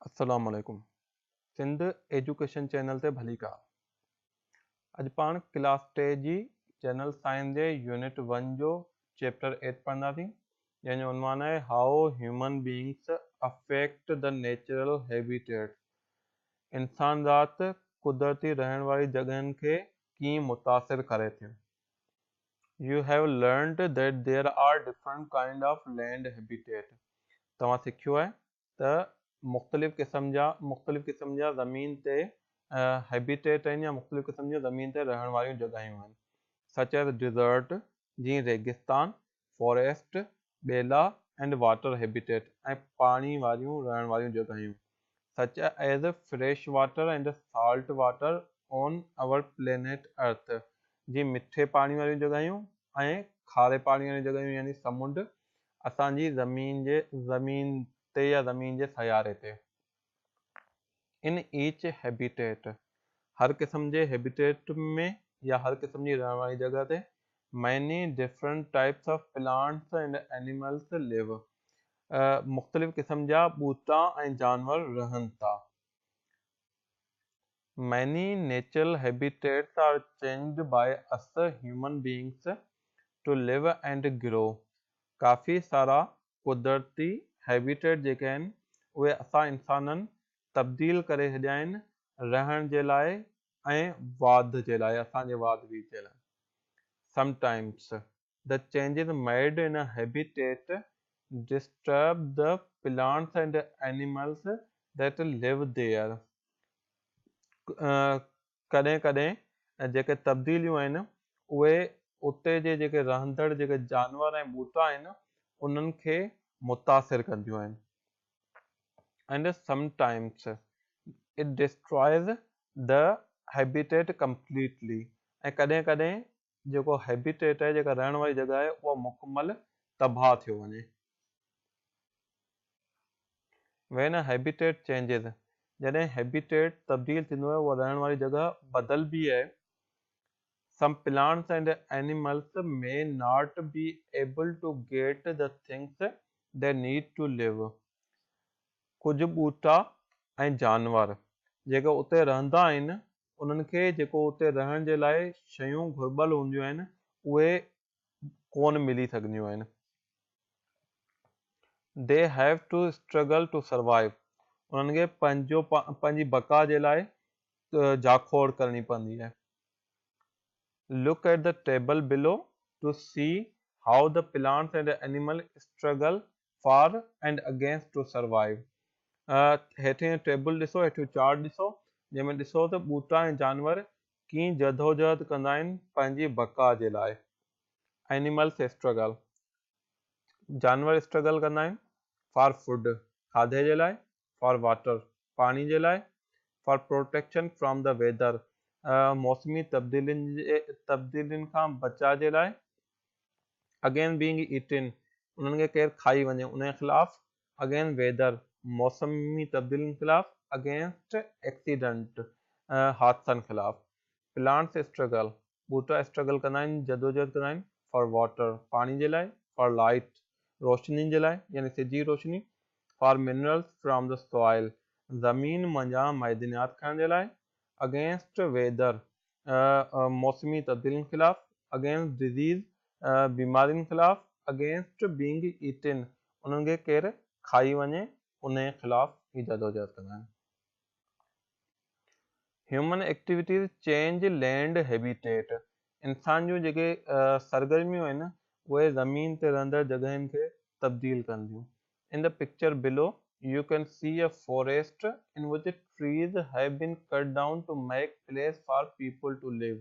السلام عليڪم Sindh education channel تي ڀليڪار. اڄ پاڻ ڪلاس ٽي جي جنرل سائنس جي يونٽ ون جو چيپٽر ايٽ پڙهنداسين جنهن جو عنوان آهي how human beings affect the natural habitats انسان ذات قدرتي رهڻ واري جڳهين کي ڪيئن متاثر ڪري ٿيون. You have learned that there are different kind of land habitat توهان سکيو آهي ته مختلف قسم جا مختلف قسم جا زمين تي هيبيٽيٽ آهن يا مختلف قسم جون زمين تي رهڻ واريون جڳهيون آهن سچ ايز ڊيزرٽ جيئن ريگستان، فاريسٽ، ٻيلا اينڊ واٽر هيبيٽيٽ ۽ پاڻي واريون رهڻ واريون جڳهيون such as fresh water and salt water on our planet earth جيئن مٺي پاڻي واريون جڳهيون ۽ کاري پاڻي واريون جڳهيون يعني سمنڊ اسان جي زمين جي زمين تي يا زمين جي سياري تي. ان ايچ هيبيٽيٽ، هر قسم جي هيبيٽيٽ ۾ يا هر قسم جي رهڻ واري جڳهه تي، many different types of plants and animals live, مختلف قسم جا ٻوٽا ۽ جانور رهن ٿا. Many natural habitats are changed by us human beings to live and grow. ڪافي سارا قدرتي هيبيٽيٽ جيڪي آهن اهي اسان انسانن تبديل ڪري ڇڏيا آهن رهڻ جي لاء ۽ واڌ جي لاء اسان جي واڌ ويجهه جي لاء. Sometimes the changes made in a habitat disturb the plants and animals that live there. ڪڏهن ڪڏهن جيڪي تبديليون آهن اهي اتي جي جيڪي رهندڙ جيڪي جانور ۽ ٻوٽا آهن انهن کي متاثر ڪنديون آهن. And sometimes it destroys the habitat completely ۽ ڪڏهن ڪڏهن جيڪو هيبيٽيٽ آهي جيڪا رهڻ واري جڳهه آهي اها مڪمل تباهه ٿيو وڃي. When a habitat changes جڏهن هيبيٽيٽ تبديل ٿيندو آهي اها رهڻ واري جڳهه بدلبي آهي Some plants and animals may not be able to get the things they need to live ڪجهه ٻوٽا ۽ جانور جيڪي اتي رهندا آهن انهن کي جيڪو اتي رهڻ جي لاء شيون گهربل هونديون آهن اهي ڪونه ملي سگهنديون آهن. They have to struggle to survive انهن کي پنهنجو پنهنجي بقا جي لاء جاکوڙ ڪرڻي پوندي آهي. Look at the table below to see how the plants and animals struggle for and against to survive. هيٺين ٽيبل ڏسو، هيٺيون چارٽ ڏسو، جنهن ۾ ڏسو ته ٻوٽا ۽ جانور ڪيئن جدوجهد ڪندا آهن پنهنجي بقا جي لاء. Animals struggle، جانور اسٽرگل ڪندا آهن for food، کاڌي جي لاء، for water، پاڻي جي لاء، for protection from the weather، موسمي تبديلين جي تبديلين کان بچاء جي لاء، against being eaten، انهن کي ڪير کائي وڃي ان جي خلاف، against weather، موسمي تبديلين خلاف، against accident، حادثن خلاف. Plants struggle، ٻوٽا اسٽرگل ڪندا آهن، جدوجهد ڪندا آهن، for water، پاڻي جي لاء، for light، روشني جي لاء يعني سج جي روشني، for minerals from the soil، زمين منجهان معدنيات کڻڻ جي لاء، against weather، موسمي تبديلين خلاف، against disease، بيمارين خلاف، against being eaten، انهن کي ڪير کائي وڃي انهي خلاف هي جدوجهد ڪندا آهن. Human activities change land habitat، انسان جون جيڪي سرگرميون آهن اهي زمين تي رهندڙ جڳهين کي تبديل ڪن ٿيون. In the picture below you can see a forest in which trees have been cut down to make place for people to live.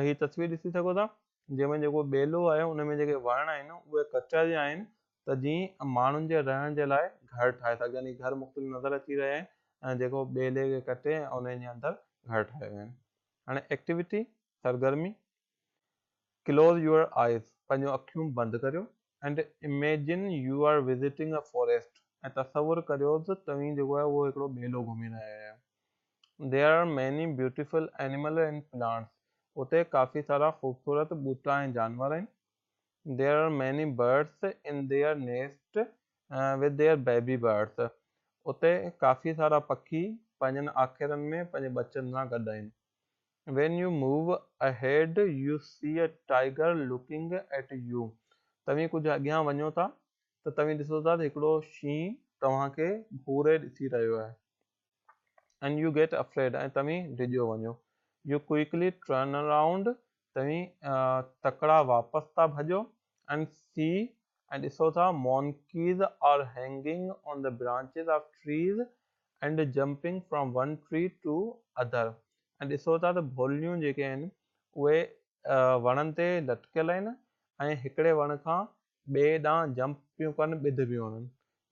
هي تصوير ڏسي سگهو ٿا جنهن ۾ جيڪو ٻيلو آهي ان ۾ جيڪي وڻ آهن اهي ڪٽيا ويا آهن ته جيئن ماڻهن جي رهڻ جي لاء گهر ٺاهي سگهجن. هي گهر مختلف نظر اچي رهيا آهن جيڪو ٻيلي کي ڪٽي ۽ ان جي اندر گهر ٺاهيا ويا آهن. هاڻي ايڪٽيوٽي، سرگرمي، Close your eyes، پنهنجون اکيون بند ڪريو، and imagine you are visiting a forest، ۽ تصور ڪريو ته توهين جيڪو آهي اهو هڪڙو ٻيلو گهمي رهيا آهيو. There are many beautiful animals and plants، اتي ڪافي سارا خوبصورت ٻوٽا ۽ جانور آهن. There are many birds in their nest with their baby birds، اتي ڪافي سارا پکي پنهنجن آکيرن ۾ پنهنجي ٻچن سان گڏ آهن. When you move ahead you see a tiger looking at you. توهين ڪجهه اڳيان وڃو ٿا ته توهين ڏسو ٿا ته هڪڙو شينهن توهان کي گهوري ڏسي رهيو آهي. And you get afraid ۽ توهين ڊڄيو وڃو. You quickly turn around توهين تڪڙا واپس ٿا ڀڄو. And see ۽ ڏسو ٿا monkeys are hanging on the branches of trees and jumping from one tree to other ۽ ڏسو ٿا ته ڀولڙيون جيڪي آهن اهي وڻن تي لٽڪيل آهن ۽ هڪڙي وڻ کان ٻئي ڏانهن جمپ پيون ڪن ٻڌ پيون هڻن.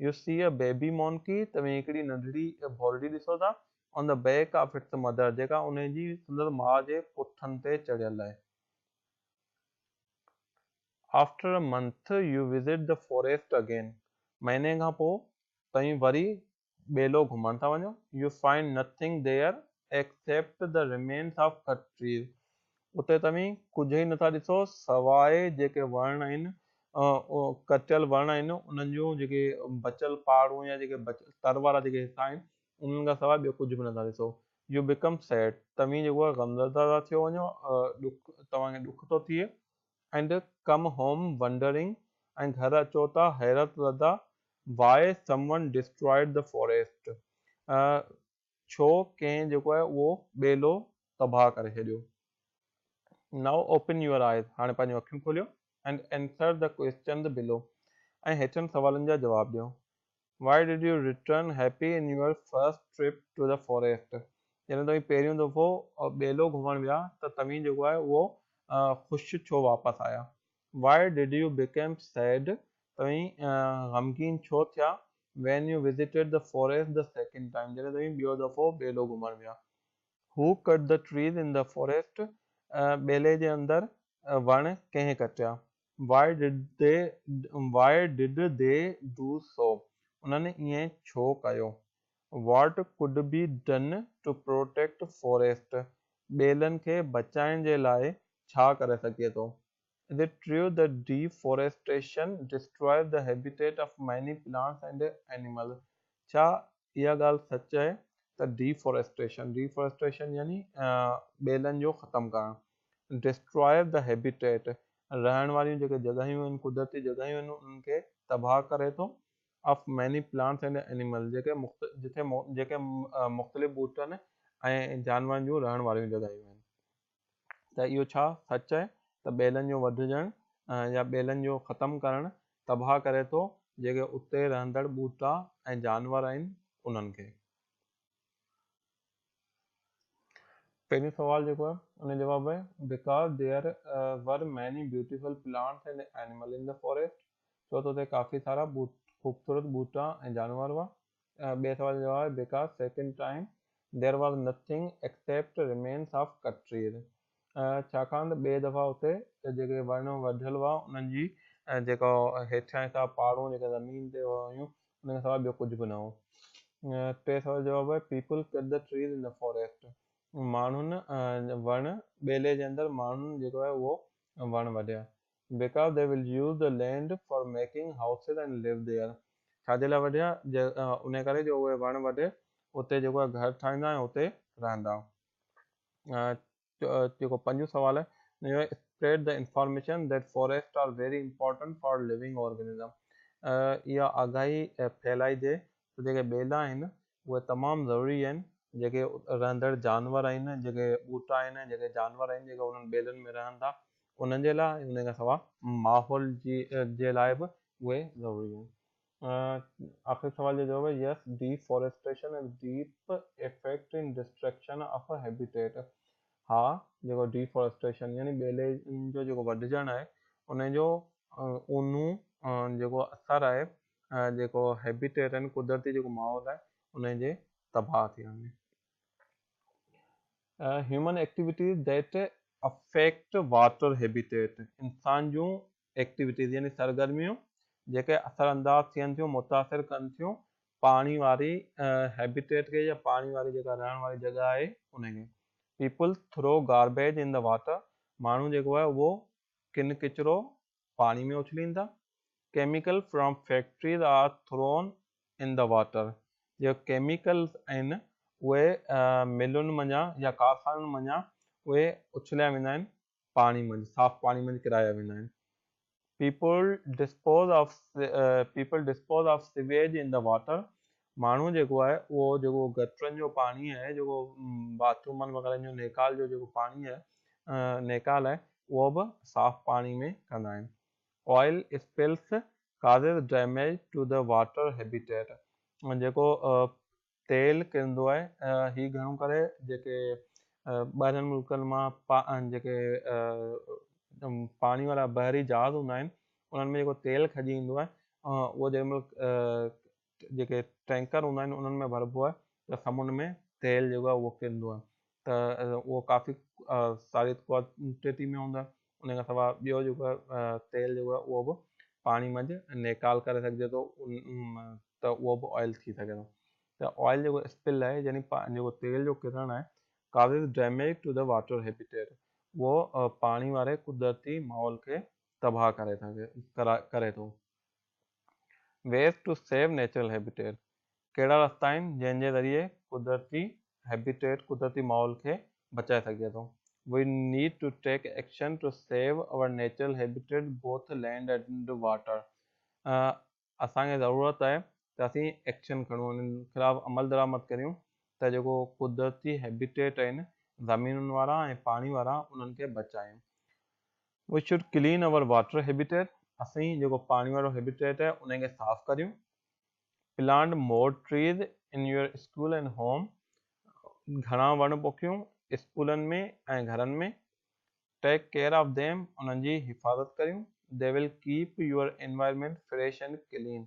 You see a baby monkey توهين هڪڙي ننڍڙي ڀولڙي ڏسو ٿا on the back of its mother جيڪا انهي جي سندس ماء جي پٺن تي چڙهيل آهي. After a month you visit the forest again مهيني کان پوء توهين وري ٻيلو گهمڻ ٿا وڃو. You find nothing there except the remains of cut trees اتي توهين ڪجهه ئي نٿا ڏسو سواء جيڪي وڻ آهن ڪٽيل وڻ آهن انهن جون جيڪي بچيل پاڙون يا جيڪي بچيل تر وارا جيڪي حصا آهن انهن کان سواء ٻيو ڪجهه به نٿا ڏسو. You become sad توهين جيڪو آهي غمزده ٿا ٿيو وڃو ڏک توهان کي ڏک ٿو ٿئي. And come home wondering ۽ گهر اچو ٿا حيرت زده why someone destroyed the forest ڇو ڪنهن جيڪو آهي اهو ٻيلو تباهه ڪري ڇڏيو. Now open your eyes هاڻي پنهنجون اکيون کوليو and answer the questions below ۽ هيٺين سوالن جا جواب ڏيو. Why did you return happy in your first trip to the forest? جڏهن توهين پهريون دفعو ٻيلو گهمڻ ويا ته توهين جيڪو آهي اهو خوش ڇو واپس آيا؟ Why did you become sad? توهين غمگين ڇو ٿيا؟ When you visited the forest the second time? جڏهن توهين ٻيو دفعو ٻيلو گهمڻ ويا. Who cut the trees in the forest? ٻيلي جي اندر وڻ ڪنهن ڪٽيا؟ Why did they why did they do so انهن ائين ڇو ڪيو؟ What could be done to protect forest ٻيلن کي بچائڻ جي لاء ڇا ڪري سگهجي ٿو؟ Is it true that deforestation destroys the habitat of many plants and animals ڇا اها ڳالهه سچ آهي ته ڊيفاريسٽيشن، Deforestation، يعني ٻيلن جو ختم ڪرڻ، Destroy the Habitat، رهڻ واريون جيڪي جڳهيون آهن، قدرتي جڳهيون آهن، انهن کي تباهه ڪري ٿو، of many plants and animals، جيڪي جتي جيڪي مختلف ٻوٽن ۽ جانورن جون رهڻ واريون جڳهيون آهن. ته اهو ڇا سچ آهي ته ٻيلن جو وڍجڻ يا ٻيلن جو ختم ڪرڻ تباهه ڪري ٿو جيڪي اتي رهندڙ ٻوٽا ۽ جانور آهن انهن کي؟ پهريون سوال جيڪو آهي ان جو جواب آهي Because there were many beautiful plants and animals in the forest ڇو ته اتي ڪافي سارا خوبصورت ٻوٽا ۽ جانور هئا. ٻئي سوال جو جواب آهي because second time there was nothing except remains of cut trees ڇاڪاڻ ته ٻئي دفعا اتي جيڪي وڻ وڍيل هئا انهن جي جيڪا هيٺيان حصا پاڙون جيڪا زمين تي هيون ان کان سواء ٻيو ڪجهه به نه هو. ٽئين سوال جو جواب آهي people cut the trees in the forest ماڻهن وڻ ٻيلي جي اندر ماڻهن جيڪو آهي اهو وڻ وڍيا. Because they will use the land for making houses and live there ڇا جي لاء وڍيا انهي ڪري جو اهي وڻ وڍي اتي جيڪو آهي گهر ٺاهيندا ۽ اتي رهندا. جيڪو پنجون سوال آهي ان جو آهي spread the information that forest are very important for living organism اها آگاهي ڦهلائجي ته جيڪي ٻيلا آهن اهي تمام ضروري آهن جيڪي رهندڙ جانور آهن جيڪي ٻوٽا آهن جيڪي جانور آهن جيڪي انهن ٻيلن ۾ رهن ٿا انهن جي لاء ۽ ان کان سواء ماحول جي جي لاء به اهي ضروري آهن. آخري سوال جو جواب آهي yes deforestation has deep effect in destruction of habitat ها جيڪو ڊيفاريسٽيشن يعني ٻيلي جو جيڪو وڍجڻ آهي ان جو اونهون جيڪو اثر آهي جيڪو هيبيٽيٽ آهن قدرتي جيڪو ماحول آهي ان جي تباهه ٿيڻ ۾. Human activities that affect water habitat انسان جون ايڪٽيوٽيز يعني سرگرميون جيڪي اثر انداز ٿين ٿيون متاثر ڪن ٿيون پاڻي واري هيبيٽيٽ کي يا پاڻي واري جيڪا رهڻ واري جڳهه آهي ان کي. People throw garbage in the water ماڻهو جيڪو آهي اهو ڪن ڪچرو پاڻي ۾ اڇلين ٿا. Chemical from factories are thrown in the water جيڪي ڪيميڪلز آهن اهي ملن منجهان يا ڪارخانن منجهان اهي اڇليا ويندا آهن پاڻي منجهه، صاف پاڻي منجهه ڪرايا ويندا آهن. People dispose of people dispose of sewage in the water ماڻهو جيڪو آهي اهو جيڪو گٽرن جو پاڻي آهي جيڪو باٿ رومن وغيرن جو نيڪال جو جيڪو پاڻي آهي نيڪال آهي اهو به صاف پاڻي ۾ ڪندا آهن. Oil spills causes damage to the water habitat جيڪو تيل ڪرندو آهي هي گهڻو ڪري جيڪي ٻاهرين ملڪن مان جيڪي پاڻي وارا بحري جهاز هوندا آهن انهن ۾ جيڪو تيل کڄي ايندو آهي اهو جنهن مهل جيڪي ٽينڪر هوندا آهن انهن ۾ ڀربو آهي ته سمنڊ ۾ تيل جيڪو آهي اهو ڪرندو آهي ته اهو ڪافي ساري ڪوانٽٽي ۾ هوندو آهي ان کان سواء ٻيو جيڪو آهي تيل جيڪو آهي اهو به پاڻي منجهه نيڪال ڪري سگهجي ٿو ته اهو به آئل ٿي سگهي ٿو ته آئل جيڪو اسپل آهي يعني جيڪو تيل جو ڪرڻ آهي causes damage to the water habitat اهو پاڻي واري قدرتي ماحول کي تباهه ڪري ڪري ٿو. Ways to save natural habitat ڪهڙا رستا آهن جنهن جي ذريعي قدرتي هيبيٽيٽ، قدرتي ماحول، کي بچائي سگهجي ٿو. We need to take action to save our natural habitat both land and water اسان کي ضرورت آهي ته اسين ايڪشن کڻون انهن خلاف عمل درآمد ڪريون ته جيڪو قدرتي هيبيٽيٽ آهن زمينن وارا ۽ پاڻي وارا انهن کي بچايون. We should clean our water habitat اسين جيڪو پاڻي وارو هيبيٽيٽ آهي ان کي صاف ڪريون. Plant more trees in your school and home گهڻا وڻ پوکيون اسڪولن ۾ ۽ گهرن ۾. Take care of them انهن جي حفاظت ڪريون. They will keep your environment fresh and clean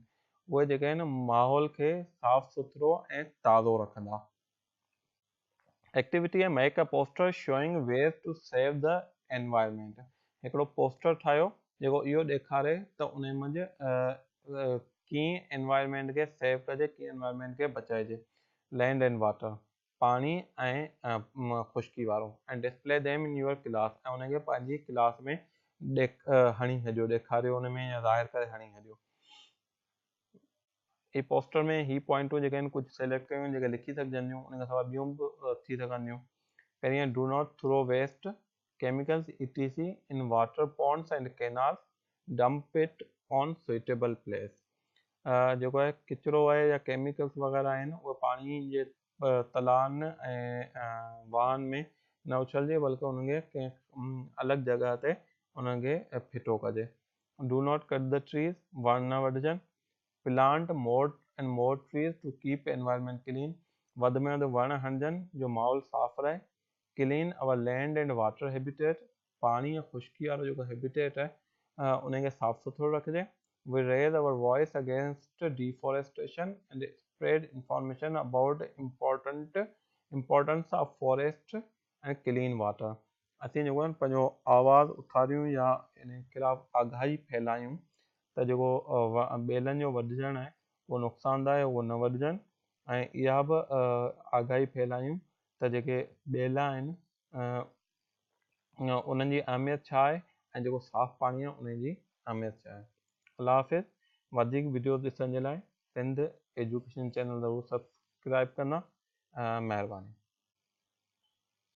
اهي جيڪي آهن ماحول کي صاف سٿرو ۽ تازو رکندا. Activity make a poster showing ways to save the environment هڪڙو پوسٽر ٺاهيو جيڪو اهو ڏيکاري ته انهي منجهه ڪيئن انوائرمينٽ کي سيو ڪجي ڪيئن انوائرمينٽ کي بچائجي لينڊ اينڊ واٽر پاڻي ۽ خشڪي وارو ۽ display them in your class ۽ انهي کي پنهنجي ڪلاس ۾ هڻي ڇڏيو ڏيکاريو ان ۾ يا ظاهر ڪري هڻي ڇڏيو. هي پوسٽر ۾ هي پوائنٽون جيڪي آهن ڪجهه سليڪٽ ڪيون آهن جيڪي لکي سگهجن ٿيون ان کان سواء ٻيون به ٿي سگهن ٿيون. پهرين do not throw waste, chemicals E T C in water ponds and canals, dump it on suitable place. جيڪو آهي ڪچرو آهي يا ڪيميڪلز وغيره آهن اهي پاڻي جي تلائن ۽ واهن ۾ نه اڇلجي بلڪه انهن کي ڪنهن الڳ جڳهه تي انهن کي ڦٽو ڪجي. Do not cut the trees, وڻ نه وڍجن. Plant more and more trees to keep environment clean, وڌ ۾ وڌ وڻ هڻجن جو ماحول صاف رهي. Clean our land and water habitat, پاڻي ۽ خشڪي وارو جيڪو هيبيٽيٽ آهي ان کي صاف سٿرو رکجي. We raise our voice against deforestation and spread information about important importance of forest ۽ clean water اسين جيڪو آهي پنهنجو آواز اٿاريون يا ان خلاف آگاهي ڦهلايون ته جيڪو ٻيلن جو وڍجڻ آهي اهو نقصانده آهي اهو نه وڍجن ۽ اها به آگاهي ڦهلايون ته جيڪي ٻيلا آهن انهن جي اهميت ڇا آهي ۽ جيڪو صاف پاڻي آهي ان جي اهميت ڇا آهي. الله حافظ وڌيڪ وڊيوز ڏسڻ جي لاء سنڌ ايجوڪيشن چينل ضرور سبسڪرائب ڪندا مهرباني.